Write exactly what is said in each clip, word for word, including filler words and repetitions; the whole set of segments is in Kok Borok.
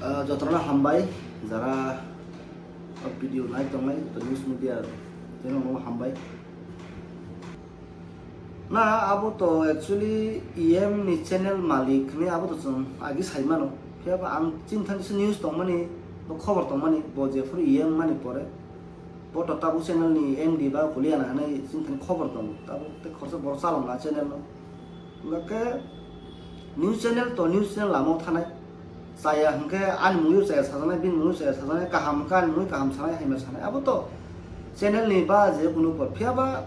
Ah, jotono hambai, jara o video nai tongnai, joto news media channel no hambai. Na, abo to actually E M ni channel malik ni abo to chwng agi sai mano. Phiya ba ang chini thani se news tongmani, bo khobor tongmani, bo jephuru E M mani pore. Bo to tabuk channel ni M D ba kuliya na hinwi chini thani khobor tongo. Tabuk tei khoroksa borok chalok na channel no. Hwnkhe news channel to news channel lama o thanai. Chaya hwnkhe ani mungwi chaya sajaknai, bini mungwi chaya sajaknai, kaham hwnkhe ani mungwi kaham sanai, hamya sanai. Abo to channel ni ba je kunu por. Phiya ba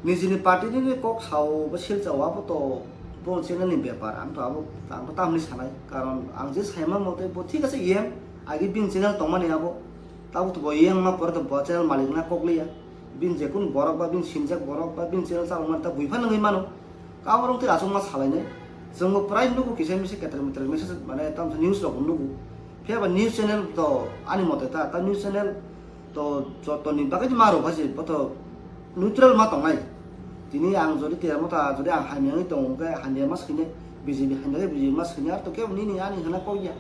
nijini party ni kok sao ba sil chao abo to bo channel ni bepar. Ang to abo, ang to tamni sanai. Karon ang je saima mote bo thik ase E M, agi bini channel tongmani abo. Tabuk to bo E M ma pore to bo channel malik na kok liya. Bini je kunu borok ba bini sinjak borok ba bini channel chalokmani ta buiphano wngwi mano. Kaborok tei achukma salainai. Chwngbo prai nugo kisa misa keter meter message mane tamo news rok nugo. Phiya ba news channel to ani mote ta, ta news channel to jotoni bagwi ma rwkha se bo to neutral ma tongnai. Tini ang jodi tei mota jodi ang hamya wngwi tongo hwnkhe hamya ma swinai, B J P hamya khe B J P ma swinai, ar to kebo nini ani hwnna kok ya.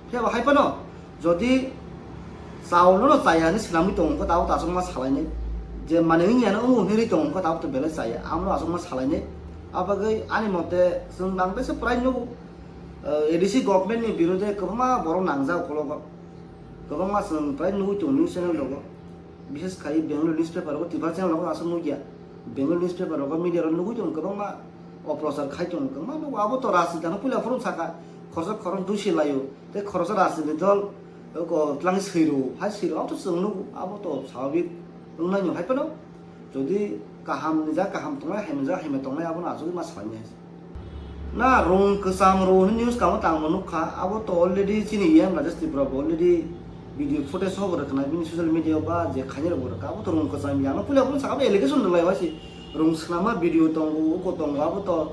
Phiya ba hai phano jodi chao no no chaya hinwi swnamwi tongo hwnkhe tabuk to achukma salainai. Je mane wngya no wngo hinwi tongo hwnkhe tabuk to belai chaya. Amo no achukma salainai. Abagwi ani mote chwng nang teisa prai nugo. Ah, A D C government ni birode kwbangma borok nangjak ukologo. Kwbangma chwng prai nugwi tongo news channel rogo. Bishes khai Bengali newspaper rogo, Tripura channel rogo aswk nugya. Bengali newspaper rogo, media rogo nugwi tongo kwbangma oprochar khai tongo. Kwbangma nugo abo to rajniti no puila phuru saka. Khoroksa khorok dusi laio. Tei khoroksa rajniti dol ko tlang swi rwo, hai swi rwo, abo to chwng nugo, abo to swababik wngnai no hai phano. Jodi kaham ni jak kaham tongnai, hamya ni jak hamya tongnai, abono achugwi ma salainai. Na rung kwcham rw hwnwi news kamo tangbo nukha, abo to already chini E M Rajesh Tripura bo already video footage sobo rwkha na bini social media o ba je khainai rok bo rwkha, abo to rung kwcham ya no puila phuru saka abo allegation rwlai wasi rung swnama video tongo, uko tongo, abo to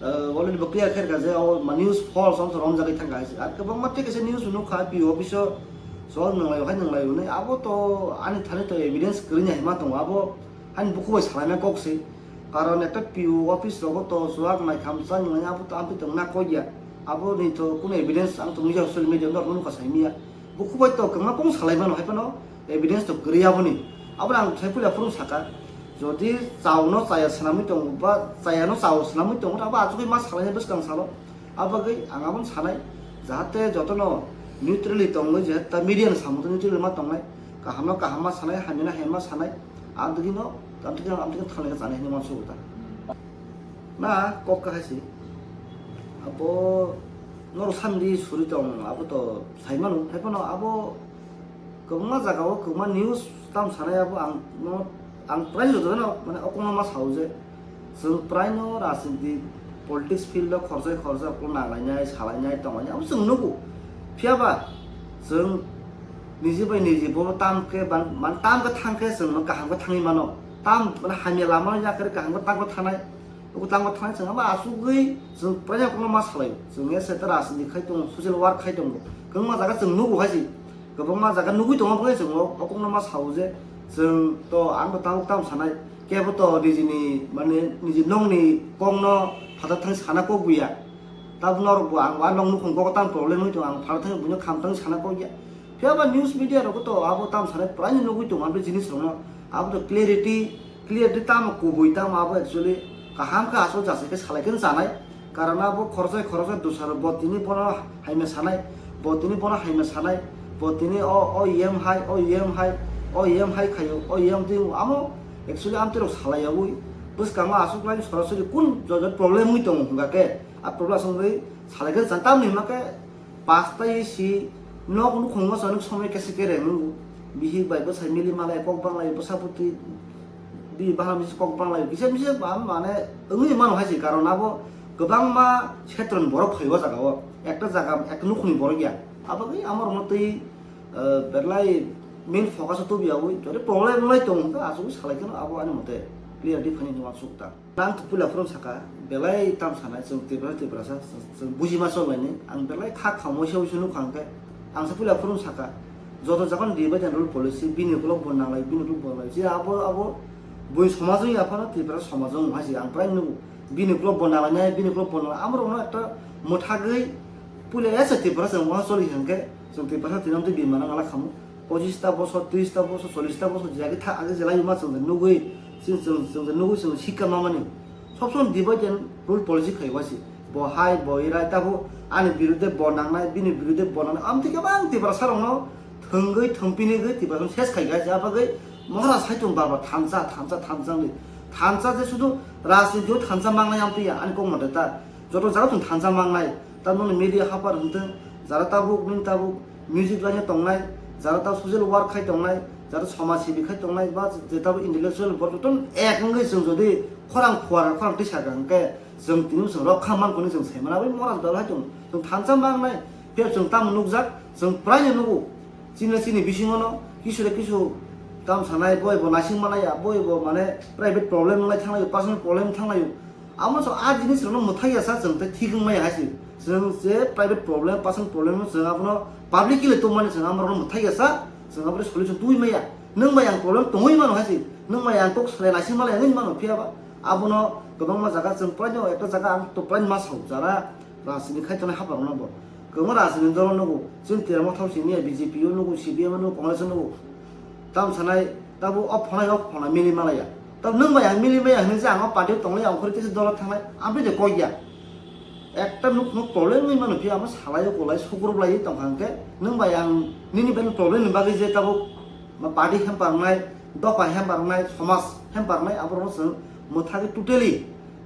ah, already bo clear khe rwkha je o ma news false, amo to romjagwi thangkha hai se. Ar kwbangma tei kaisa news nukha P O office o, so nwnglai hai nwnglai hwnwi. Abo to ani thani to evidence kwrwini hai ma tongo. Abo ani bukhuk bai salaina kok se. Karon ekta P O office rogo to chuwak nai khamsa nwnglai abo to amtwi tongna kok ya. Abo ni to kuno evidence ang to nukya social media norok nukha saimanya. Bukhuk bai to kwbangma kok salai mano hai phano evidence to kwrwi aboni. Abono ang sai puila phuru saka, jodi chao no chaya swnamwi tongo ba chaya no chao swnamwi tongo, abo achugwi ma salainai bwskang salo. Abagwi ang abono sanai, jahate jotono neutrally tongwi, je ta media ni samung to neutrally ma tongnai, kaham no kaham ma sanai, hamya no hamya ma sanai, amtwkwi no, amtwkwi, amtwkwi thanglaikha chanai hinwi uansukgo ta. Na kok kahaisi. Abo norok samdi suri tong, abo to saimano, hai phano abo kwbangma jagao kwbangma news tam sanai abo ang no, ang prai jotoni mane okongno ma sao je chwng prai no rajniti politics field o khorjai khorjai oklo nanglainai salainai tonglainai abo chwng nugo. Phiya ba chwng niji bai niji bo tam khe ban, man tam khe thang khe chwng no kaham khe thangwi mano. Tam mane hamya lama no yakhe kaham khe tam khe thanai. Abo tangma thangwi chwng abo asugwi chwng prai no ma salaio. Chwng ya se ta rajniti khai tongo, social work khai tongo. Kwbangma jaga chwng nugo hai se. Kwbangma jaga nugwi tongo, obo chwng o, o kokno ma sao je chwng to ang bo tabuk tam sanai. Kebo to nijini, mane, niji nokni kokno phatar thang sana kok buya. Tabuk norok bo ang bo a nok nukhung kok tam problem wi tongo, ang phatar thang buino kham thang sana kok ya. Phiya ba news media rok to abo tam sanai prai no nugwi tongo, abo jinis rok no. Abo to clarity, clarity tamo kubui tamo abo actually kaham khe asol jasa khe salai khe chanai. Karon abo khoroksa khoroksa dusaro bo tini bono haima sanai, bo tini bono haima sanai, bo tini o, o E M hai, o E M hai, o E M hai khaio, o E M twi amo actually amtwi rok salai yawi bwskango aswk lai sorasori kun jot jot problem wi tongo hwnga khe a problem aswk wngwi salai khe chan tamni hwnba khe pasta isi nok nukhungo chonok somoi kesi kereng nungo. Bihik bai bwsai mili malai kok banglai bwsa bwtwi bi baham bisi kok banglai kisa misa ba mane wngwi mano hai se karon abo kwbangma setron borok phai o jaga o ekta jaga ekta nukhungni borok ya abo khe amo rokno twi eh, berlai main focus o tubi yawi jodi problem wnglai tong hwnkhe asugwi salai kheno abo ani mote clear di phani hwnwi uansuk ta. Nang to puila phuru saka, belai tam sanai, chwng Tiprasa, Tiprasa, chwng buji ma chol lainai. Ang belai kha khamwi se uisu nukha hwnkhe, ang se puila phuru saka, joto jagan divide and rule policy, bini ukulok bo nanglai, bini ukulok bo nanglai. Je abo, abo, bui somaj wngya phano Tiprasa somaj wng hai se ang prai nugo. Bini ukulok bo nanglainai, bini ukulok bo nanglai. Amorokno ekta mwthagwi Puila esa Tiprasa chwng waha choli hwnkhe, chwng Tiprasa tinamtwi bimana ngala khamu. Pochista bosor, trista bosor, cholista bosor jagwi tha age jelai ma chwng nugwi, chwng, chwng, chwng nugwi chwng sikka mamani. Sob somoi divide and rule policy khai wasi. Bo hai, bo irai, tabo ani birude bo nangnai, bini birude bo nangnai. Amtwi kebang Tiprasa rokno thwngwi, thwngpinigwi Tiprasa ses khai gai, abagwi mohra saitung barbar thansa, thansa, thansa wngwi. Thansa je sudu rajniti o thansa mangnai amtwi ya, ani kok mate ta. Joto jaga chwng thansa mangnai, tamoni media hapar hwntwng, jara tabuk nini tabuk music line o tongnai, jara tabuk social work khai tongnai, jara somaj sibi khai tongnai, ba je tabuk intellectual borok joto ek wngwi chwng jodi khorang phuar khorang tisa ka hwnkhe chwng tini chwng rok kha man kuni chwng sai mano, aboni mora dal hai chwng chwng thansa mangnai, phiya chwng tamo nukjak, chwng praino nugo, chini chini bisingo no kisu de kisu kam sanai, boi bo naising manai ya, boi bo mane private problem nai thanglai, personal problem thanglai. Amo so a jinis rokno mwthai ya sa chwng tei thik wng maya hai se. Chwng je private problem, personal problem no chwng abono publicly tongmani chwng amo rokno mwthai ya sa, chwng abo solution twi maya. Nwng bai ang problem tongwi mano hai se. Nwng bai ang kok salai naising malai wngwi mano phiya ba. Abono kwbangma jaga chwng praino ekta jaga ang to prain ma sao jara rajniti khai tongnai hapar rokno bo. Kwbangma rajniti dol nugo. Chwng Tiprasa thok simi ya B J P o nugo, C P M o nugo, Congress o nugo. Tam sanai tabo o phonai o phonai mili malaya. Tab nwng bai ang mili maya hwnwi je ang o party o tonglai, ang khoroksa dolo thanglai, ang bai de kok ya. Ekta nuk nuk problem wngwi mano phiya, amo salai o kolai sukrub lai tong kha hwnkhe, nwng bai ang nini bai problem ni bagwi je tabuk ma party hempa wngnai, dopha hempa wngnai, somaj hempa wngnai, aborokno chwng mwthagwi totally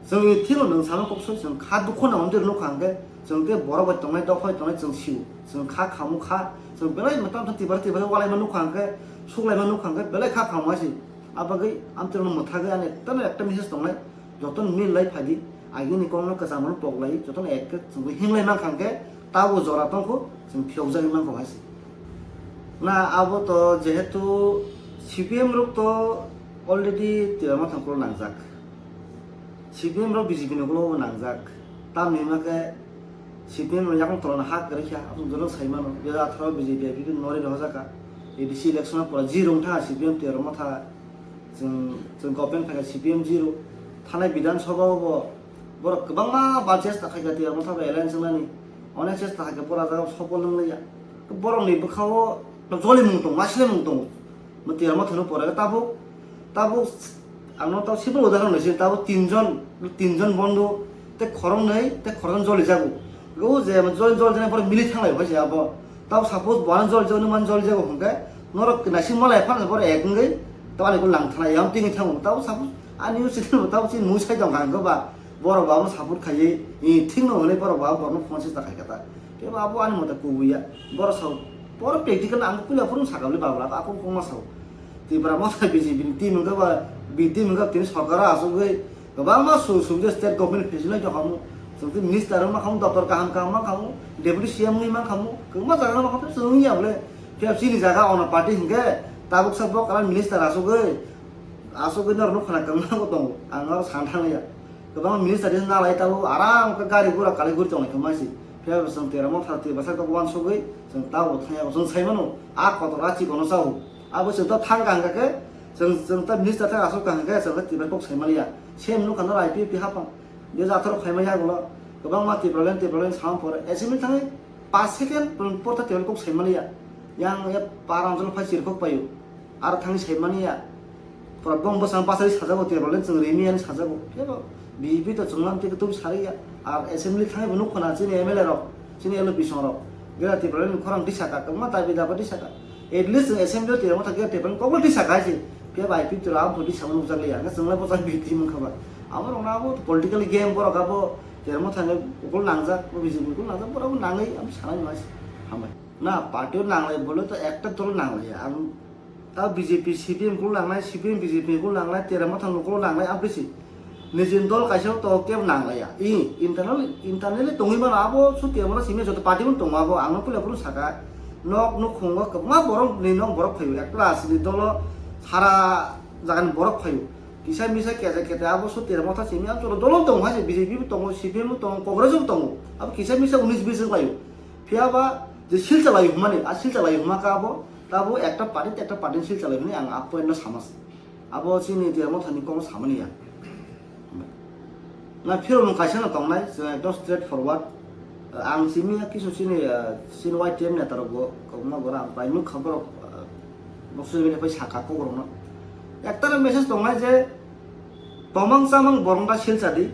chwngni thilo nwng sama kok soi chwng kha dukho nang nuk kha hwnkhe, chwng tei borok bai tongnai, dopha bai tongnai chwng sio, chwng kha khamu kha, chwng belai mwtam tha tibar tibar walai ma nuk kha hwnkhe, suklai ma nuk kha hwnkhe belai kha khamu asi. Abagwi amtwrwngno mwthagwi ani tamo ekta message tongnai, jotono mil lai phadi, agini kokno kwchangmano pok lai, jotono ek khe chwngwi hinglai mankha hwnkhe tabuk jora tongkho, chwng phiyokjagwi mankha hai se. Na abo to jehetu C P M rok to already Tiprasa thangkhro nangjak. C P M rok B J P ni ulo nangjak. Tamni hwnba khe C P M rok yakung tolano ha kwrwi kha, aboni jora sai mano. Dui hajar atharo B J P I P P nori rohorjak kha. A D C election o pura zero wng thangkha C P M Tiprasa. Chwng, chwng government phaikha C P M zero. Thanai Bidhan Sabha o bo borok kwbangma ba chesta khaikha Tiprasa bai alliance wngnani. Onek chesta khaikha pura jaga sopol wng liya. Borokni bwkha o jolimung tongo, masilemung tongo. Mo Tiprasa no pore tabuk, tabuk ang no tabuk simple udahoron nai se, tabuk tinjon, tinjon bondhu tei khoroknwi tei khoroknwi joli jago. O je jol jol jani pore mili thanglai bai se abo. Tabo suppose bo ano jol jago, nung man jol jago hwnkhe norok naising malai phano borok ek wngwi tabo ani ulo lang thanai, yang tini thango. Tabo suppose ani ulo chini tabo chini mui sai tong kha hwnkhe ba borok bo abono support khaiwi, i thik no hwnwi borok bo abo borokno phone se ta khai kha ta. Tei bo abo ani mota kubui ya. Borok sao borok practical ang puila phuru sakha bwle babla ako kongma sao. Tipra motha B J P ni team wngkha ba B team wngkha tini sorkar o achugwi kwbangma su sumjak state government phejilai tongkhamu. Chwng tei minister wngma khamu, doptor kaham kaham ma khamu, deputy C M wngwi ma khamu, kwbangma jaga ma khamu, chwng wngya bole. Phiya chini jaga ono party hinkhe tabuk sa bo kalan minister achugwi, achugwi norok nukha na kwbangma tongo. Ang oro sana thangya. Kwbangma minister ni nalai tabuk aram khe gari gura kalai guri tonglai khe masi. Phiya bo chwng Tipra motha Tiprasa kok uansugwi chwng tabuk thangya bo chwng sai mano. A kotor a chikon o chao. Abo chwng ta thang kaham khe, chwng, chwng ta minister thang aswk kaham khe, chwng ta Tipra kok sai maliya. Same nukha norok I P F T hapang. Dui hajar atharo phaima yagulo, kwbangma Tipraland, Tipraland sama pore. Assembly thangwi paanch second por ta Tipra kok sai maliya. Yang ya par anjalo phai chirkhok paio. Aro thangwi sai maliya. Pura bom bwsang bachai sajago Tipraland chwng rimi ani sajago. Phiya bo B J P to chwnglam tei kwtwi sariya. Ar assembly thangwi bo nukho na chini M L A rok, chini L O P song rok. Gera Tipraland khorang tisa ka, kwbangma dabi daba tisa ka. At least chwng assembly o Tipra motha gera Tipraland kokno tisa ka hai se. Phiya bai pi tura amtwi tisa nukjak liya. Hwnkhe chwngla bwsa B J P mankha ba. Abo rokno abo political game borok abo Tipra motha ni ukol nangjak, B J P ukol nangjak, borok abo nangwi abo sanai ma se. Hambai. Na party o nanglai bole to ekta dol nanglai. Ang Ta B J P, C P M kulu nangnai, C P M, B J P kulu nangnai, Tipra Motha ni kulu nangnai, aboni si nijini dol kaisa to kebo nanglaiya. I, internal, internally tongwi mano, abo su Tipra Motha simi joto party bo tongo abo, ang no puila phuru saka. Nok nukhungo kwbangma borok ni nok borok phaio, ekta rajniti dolo sara jagani borok phaio. Kisa misa kete kete abo su Tipra Motha simi, abo joto dolo tongo hai se, B J P bo tongo, C P M bo tongo, Congress bo tongo. Abo kisa misa unis bis wng laio. Phiya ba je sil chalai hwnmani, a sil chalai hwnma kha abo, tabo ekta party, ekta party sil chalai hwnwi ang a point no sama se. Abo chini Tipra Motha ni kokno samani ya. Na phirok no kaisa no tongnai, chwng ekdom straight forward. Ang simi ya kisu sini, ah, sini Y T M neta rok bo, kwbangma borok ang pai nukha borok, ah, bo social media pai saka kok rok no. Ekta no message tongnai je tomang chamang borok da silsa di,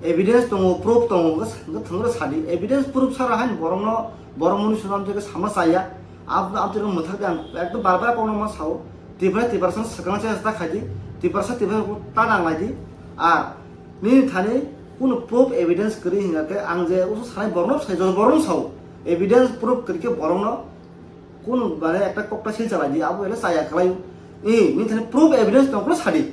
evidence tongo, proof tongo, hwnkhe thwngro sadi, evidence proof sara hain borok no, borok muni swnam jagwi sama chaya, ab-, aboni mwthak de ang ekdom bar bar kokno ma sao, Tiprasa Tiprasa swkang se ta khaidi, Tiprasa Tiprasa ta nanglai di, ar nini thani kunu proof evidence kwrwi hingkha khe ang je usu sanai borokno sai, joto borokno sao, evidence proof kwrwi khe borokno kunu mane ekta kokta sil chalai di, abo ele chaya kwlai, e nini thani proof evidence tongkhe sadi,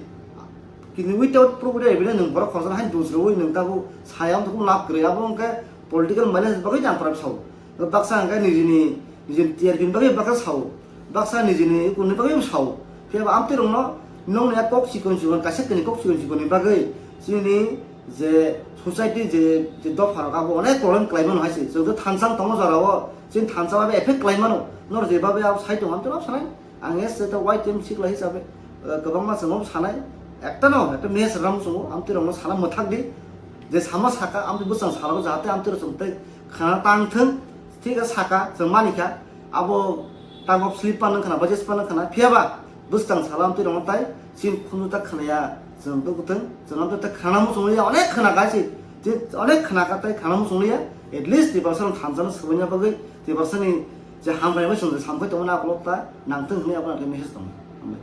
kintu without proof without evidence nwng borok khoroksa hai dusrwi nwng tabuk saya wngkha kunu lab kwrwi, abo wngkhe political mileage bagwi jang pora sao. Baksa hwnkhe nijini, nijini T R P ni bagwi baksa sao. Baksa nijini kunni bagwi sao. Phiya ba amtwi rokno nongni a kok chikon chikon, kaisa kini kok chikon chikon ni bagwi chini je society je, je dopha rok abo onek problem kwlai mano hai se. Chwng khe thansa wng tongo jora o, chini thansa bai effect kwlai mano. Nor je babe abo sai tongo amtwi rok sanai. Ang yes, ta Y T M sikla hisabe, eh, kwbangma chwng obo sanai, ekta no, ekta message ram chwngo, amtwi rokno sana mwthak di, je sama saka, amtwi bwsang salo, jahate amtwi rok chwng tei khana tang thwng, thik a saka, chwng mani kha, abo tango slip pan khana, budget pan khana, phiya ba bwsang salo amtwi rokno tai, sin khunu ta khana ya, chwng to kuthwng, chwng amtwi ta khana muchung ya, onek khana ka si, je onek khana ka tai khana muchung ya, at least Tiprasa rok thansa no swbaina bagwi, Tiprasa ni je hambai bai chwng samkhai tongo na ukolok ta nangtwng hwnwi abo message tongo. Hambai.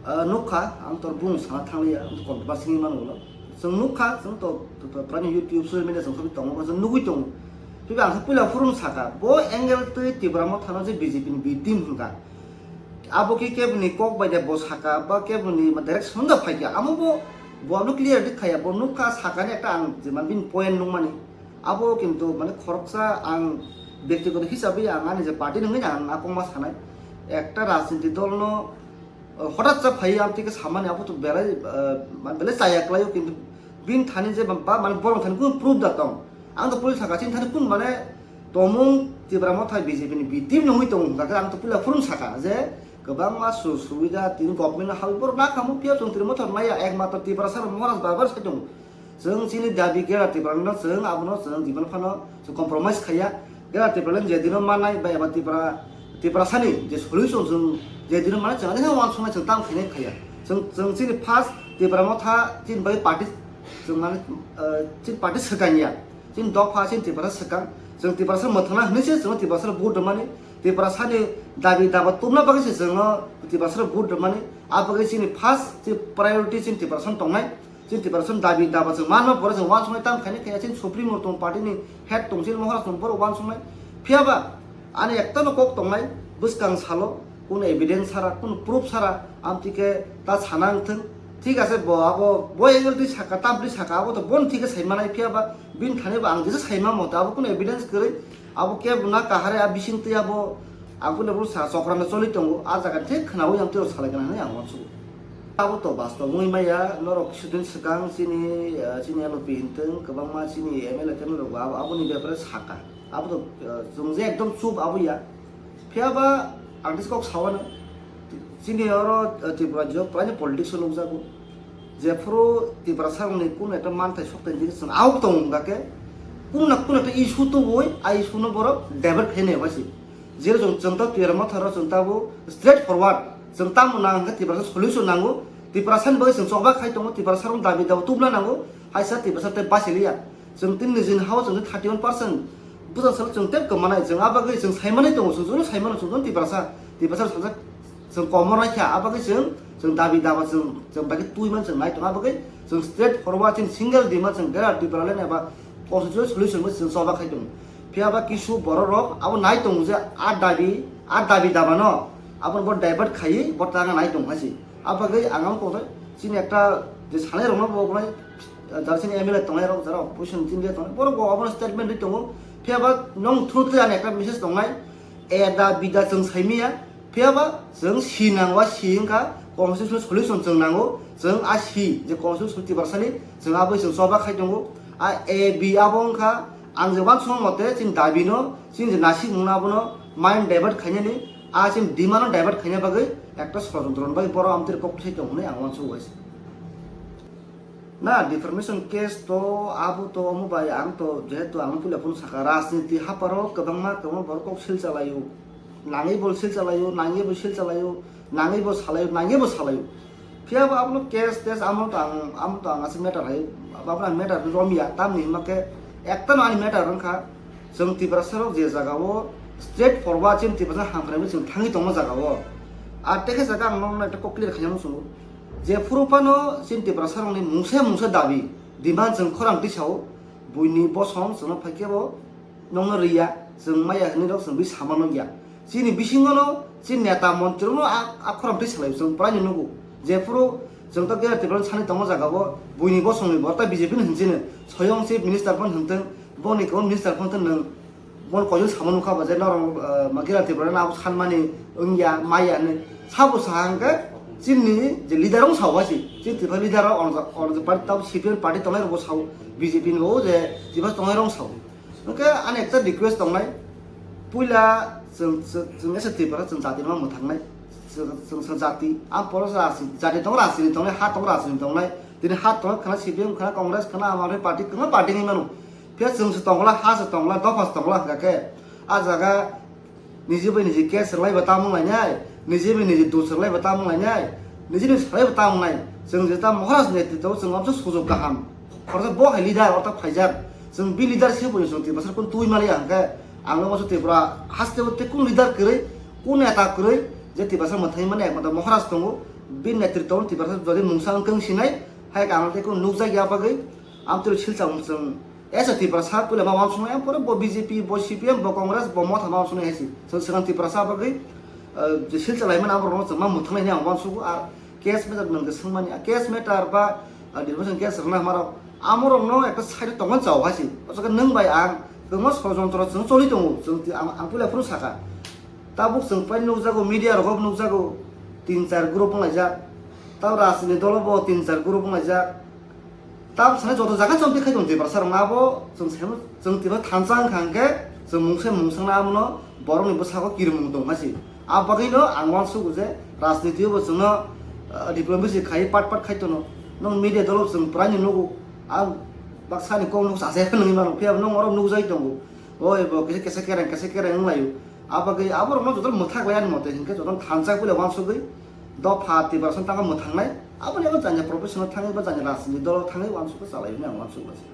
Ah, nukha, ang tor bung sana thangliya, ang to controversy wngwi mano ulo. Chwng nukha, chwng to, to, to, prani YouTube, social media chwng sabi tongo, chwng nugwi tongo. Phiba ang khe puila phurun saka, bo angle twi Tipra Motha no je B J P ni B team hwnkha. Abo khe keboni kok bai de bo saka, ba keboni direction da phaikha. Amo bo, bo ano clear dik khaya, bo nukha sakani ekta ang je man bini point nukmani. Abo kintu mane khoroksa ang byaktigoto hisabe ang ani je party nungwi ang nakongma sanai. Ekta rajniti dol no, uh, hotat sa phai ang tike samani abo to belai, uh, mane belai chaya kwlaio kintu bini thani je ba mane borok thani kun proof da tong. Ang to police saka chini thani kun mane tomung Tipra Motha B J P ni B team nungwi tong hwnkha khe ang to puila phurung saka je kwbangma su-, subida tini government no hawi borok nakhamu phiya chwng Tipra Motha maya ekmatro Tiprasa rok Maharaj bar bar sai tongo. Chwng chini dabi Greater Tipraland no chwng abono chwng jiban phano chwng compromise khaiya. Greater Tipraland je dino manai ba eba Tipra, Tiprasani je solution chwng je dino manai chwng ani uansuknai chwng tamo khainai khaiya. Chwng, chwng chini first Tipra Motha chini bai party chwng mane, eh, chini party swkang ya. Chini dopha chini Tiprasa swkang. Chwng Tiprasa mwthangna hwnwi se chwng Tiprasa vote rwmani. Tiprasani dabi daba tubna bagwi se chwng Tiprasa vote rwmani. A bagwi chini first chini priority chini Tiprasa tongnai. Chini Tiprasa dabi daba chwng manma pore chwng uansuknai tamo khainai khaiya chini Supreme Motom party ni head tong chini Maharaj tong borok uansuknai. Phiya ba ani ekta no kok tongnai bwskang salo kunu evidence sara kunu proof sara amtwi khe ta sana wngthwng. Thik ase bo abo bo angle twi saka tamtwi saka abo to bono thik khe sai manai phiya ba bini thani bo ang jesa sai ma mota abo kunu evidence kwrwi abo kebo na kahare a bising twi abo Ang kunu bro sa chokra no choli tongo, a jaga thik khnaui ang tiro salai kana hinui ang uansugo. Abo to bastob wngwi maya, norok kisudin swkang chini, eh, chini L O P hintwng, kwbangma chini M L A tei norok bo abo, aboni bepare saka. Abo to, eh, chwng je ekdom chup abo ya. Phiya ba ang tei kok sawano, chini oro, eh, Tripura jok praini politics o nukjago. Jephuru Tiprasa rokni kunu ekta manthai sokthai jigwi chwng ahuk tongo hwnkha khe, kunu na kunu ekta issue tubui, a issue no borok divert khainai bai se. Jero chwng, chwng ta Tipra Motha rok chwng ta bo straight forward. Chwng tamo nang hwnkhe Tiprasa solution nango. Tiprasa ni bagwi chwng chokba khai tongo, Tiprasa rok dabi daba tubna nango. Hai sa Tiprasa tei bachiliya. Chwng tini nijini hao chwng thirty one percent bwsang salo chwng tei kwmanai. Chwng a bagwi chwng saimanai tongo, chwng jono saimano chwng jono Tiprasa. Tiprasa sajak chwng komor naikha, a bagwi chwng, chwng dabi daba chwng, chwng bagwi twi man chwng nai tongo, a bagwi chwng straight forward chwng single demand chwng Greater Tipraland eba constitutional solution bo chwng choba khai tongo. Phiya ba kisu borok rok abo nai tongo je a dabi, a dabi daba no abo bo divert khaiwi bo tanga nai tongo hai se. A bagwi ang ang tongo chini ekta je sanai rok no bo bai jara chini M L A tongnai rok jara opposition chini tongnai borok bo abo statement ri tongo. Phiya ba nong through twi ani ekta message tongnai. A da bida chwng saimiya, phiya ba chwng si nango, a si wngkha constitutional solution chwng nango, chwng a si je constitutional Tiprasani chwng abo chwng choba khai tongo. A A B abo wngkha ang je uansukma mote chini dabi no, chini je nasik mungno abono mind divert khainani, a chini demand no divert khaina bagwi ekta sorojontro ni bagwi borok amtwiri kok thai tongo hinui ang uansugo hai se. Na, defamation case to, abo to, omo bai ang to, jehetu ang puila phano saka, rajniti haparo kwbangma, kwbangma borok kok sil chalaio, nangwi bo sil chalaio, nangwi bo sil chalaio, nangwi bo salaio, nangwi bo salaio. Phiya bo abono case tes amo to ang, amo to ang aswk matter hai, abono ang matter romya, tamni hwnba khe ekta no ani matter wngkha, chwng Tiprasa rok je jaga o straight forward chini Tiprasa hamkrai chwng thangwi tongma jaga o. Ar tekhe jaga ang nokno ekta kok clear khaina muchungo. Jephuru phano chini Tiprasa rokni mungsa mungsa dabi, demand chwng khorang tisao, buini bosong chwngno phaikhe bo nokno riya, chwng maya hinwi rok chwng bwi sama nukya. Chini bisingono chini neta montrirokno a, a khorang twi salai chwng puraini nugo. Jephuru chwng to Greater Tripura sani tongma jaga bo buini bosongni borta B J P ni hinjini soyong chief minister phano hwntwng, boni kwbang minister phano hwntwng nwng. Bon koichwng sama nukha ba je norok, eh, ma Greater Tripura no abo sanmani wngya, maya hinwi. Sabo sa hwnkhe chini je leader wng sao ba si. Chini Tripura leader rok ono, ono je party tamo C P M party tongnai rok bo sao, B J P ni bo je Tiprasa tongnai rok wng sao. Hwnkhe ani ekta request tongnai, puila chwng, chwng, chwng S T Tripura chwng jati no mwthangnai, chwng, chwng, chwng jati, ang poro sa rasi-, jati tongo rajniti tongnai, ha tongo rajniti tongnai, tini ha tongo khana C P M khana Congress khana ama party kwbangma party wngwi mano. Phiya chwng se tongla, ha se tongla, dopha se tongla hwnkha khe, a jaga nije bai nije case rwlai ba tamo wnglainai, nije bai nije dos rwlai ba tamo wnglainai, nije ni salai ba tamo wngnai. Chwng je ta Maharaj ni netrito chwng amsa sujok kaham. Khoroksa bo hai leader orta phaijak. Chwng bi leader se bo chwng Tiprasa kun twi mali hwnkhe ang no masa Tripura haste o te kun leader kwrwi, kun neta kwrwi je Tiprasa mwthangwi mani ekmatro Maharaj tongo. Bi netrito Tiprasa jodi mungsa wngkhe wng sinai, hai ang te kun nukjak ya bagwi. Amtwrwi silchar chwng S T Tiprasa puila ma wansuknai, ang pore bo B J P, bo C P M, bo Congress, bo Motha ma wansuknai hai si. Chwng swkang Tiprasa bagwi, eh, je silchar laimani aborokno chwng ma mwthanglaini ang wansugo, ar case matter nwng khe swngmani, a case matter ba, ah, defamation case rwna hamarok, amorokno ekta side o tongmani chao hai si. O jaga nwng bai ang kwbangma sorojontro chwng choli tongo, chwng ti-, ang, ang puila phuru saka. Tabuk chwng pai nukjago, media rogo nukjago, tin char group wnglaijak. Tabo rajniti dolo bo tin char group wnglaijak. Tam sanai joto jaga chong tikhai tong Tiprasa rok abo chwng semo chwng Tiprasa thansa wngkha hwnkhe chwng mungsa mungsangna abono borokni bwsako kirimung tong hasi. A bagwino ang wansugo je rajniti o bo chwngno, ah, diplomacy khai pat pat khai tono. Nong media dolo chwng puraini nugo. Ang baksani kok nuk sase nungwi mano phiya nong oro nukjai tongo. Oi bo kisa kisa kereng kisa kereng wnglaio. A bagwi aborokno joto mwthak lai ani mote hinkhe joto thansa puila wansugwi dopha Tiprasa tangma mwthangnai. Aboni abo janya professional thangwi ba janya rajniti dolo thangwi wansugwi chalaio hinwi ang wansugwi.